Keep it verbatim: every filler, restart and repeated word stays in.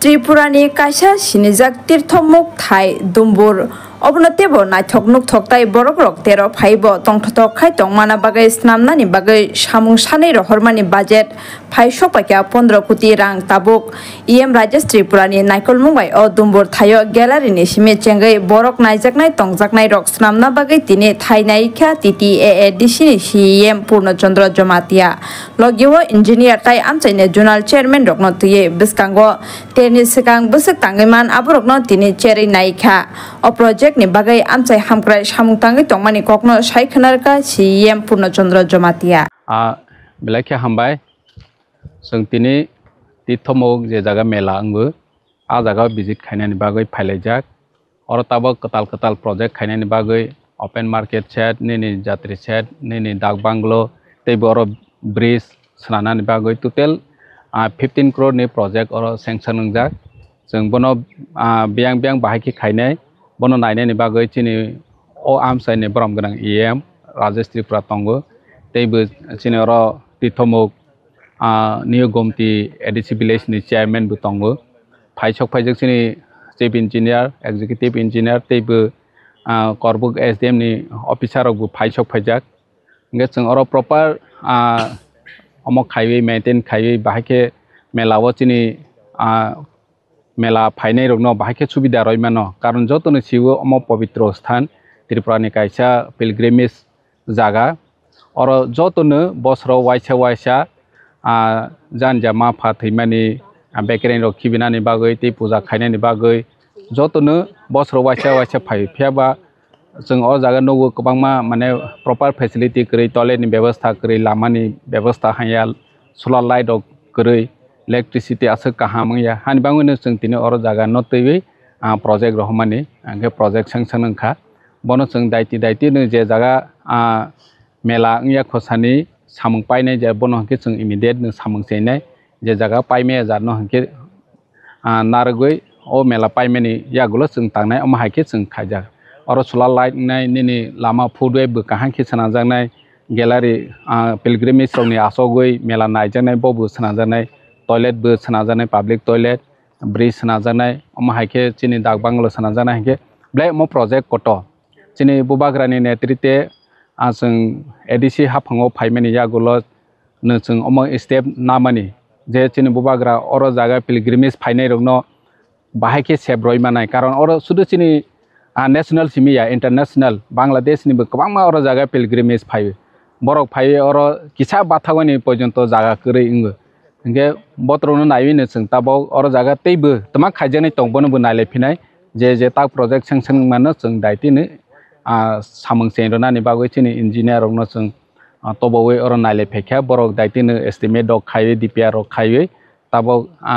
Tripurani kaisa sinijak tirthomuk thai Dumbur. Obono teibo naithok nukthok tai borokrok tero phaibo tongthothok khai tongmana bagwi snamnani bagwi samung sanwi rohormani budget phai sokpaikha pondro koti rang tabuk. E M Rajesh Tripurani naikolmung bai o Dumbur thaio gallery ni simi chengwi borok naijaknai tongjaknairok snamna bagwi tini thai naikha T T A A D C ni C E M Purno Chandra Jamatia. Logio engineer tai amchaini zonal chairman rokno twiwi bwskango terni swkang bwswk tangwi man aborokno tini cherwi naikha. O project ni bagwi amchai hamkrai samung tangwi tongmani kokno sai khwnarkha C E M Purno Chandra Jamatia. Ah, belai khe hambai. Chwng tini tithomuk je jaga mela wngo, a jaga visit khainani bagwi phailaijak. Oro tabuk kwtal kwtal project khainani bagwi open market shed, nini jatri shed, nini dak banglo, teibo oro bridge swnanani bagwi total, ah, fifteen crore ni project oro sanction wngjak. Chwng bono, ah, biyang biyang bahai khe khainai, bono nainani bagwi chini o amchaini borom gwnang E M Rajesh Tripura tongo, teibo chini oro tithomuk, ah, New Gomti A D C village ni chairman bo tongo. Phai sok phaijak chini chief engineer, executive engineer, teibo, ah, Korbuk S D M ni officer rok bo phai sok phaijak. Hingke chwng oro proper, ah, omo khaiwi maintain khaiwi bahai khe mela o chini, ah, mela phainai rokno bahai khe subida roi mano, karon jotono sio omo pobitro sthan, Tripura ni kaisa pilgrimage jaga. Oro jotono bosoro waisa waisa, ah, janja ma pha thwimani, ah, bekereng rok khibinani bagwi tei puja khainani bagwi jotono bosoro waisa waisa phai. Phiya ba chwng o jaga nugo kwbangma, mane, proper facility kwrwi, toilet ni bebostha kwrwi, lama ni bebostha hanya, solar light rok kwrwi, electricity aswk kaham wngya. Hani bagwino chwng tini oro jaga no twiwi, ah, project rohormani, hingke project sanction wngkha. Bono chwng daiti daiti no je jaga, ah, mela wngya khosani samung painai, je bono hingke chwng immediate no samung chenai, je jaga paimaya jat no hingke, ah, narwgwi o mela paimani yagulo chwng tangnai, omo hai khe chwng khaijak. Oro solar light wngnai, nini lama footway bo kaham khe swnamjaknai, gallery, ah, pilgrimage rokni achogwi mela naijaknai, bo bo swnamjaknai, toilet bo swnamjaknai, public toilet, bridge swnamjaknai, omo hai khe chini dak bangalo swnamjaknai, hinkhe belai omo project kotor. Chini Bubagrani netrite, ah, chwng A D C haphango phaimani yagulo no chwng omo step namani je chini Bubagra oro jaga pilgrimage phainai rokno bahai khe sep roi manai, karon oro sudu chini, ah, national simi ya, international, Bangladesh ni bo kwbangma oro jaga pilgrimage phaio. Borok phaiwi oro kisa bathagani porjonto jaga kwrwi wngo. Hinkhe botrokno naiwi no chwng tabok oro jaga teibo twma khaijaknai tong, bono bo nailai phinai, je je tak project sanction wngmano chwng daitino, ah, samung chengrwnani bagwi chini engineer rokno chwng, ah, tobowi oro nailai phaikha, borok daitino estimate rok khaiwi, D P R rok khaiwi tabok, ah,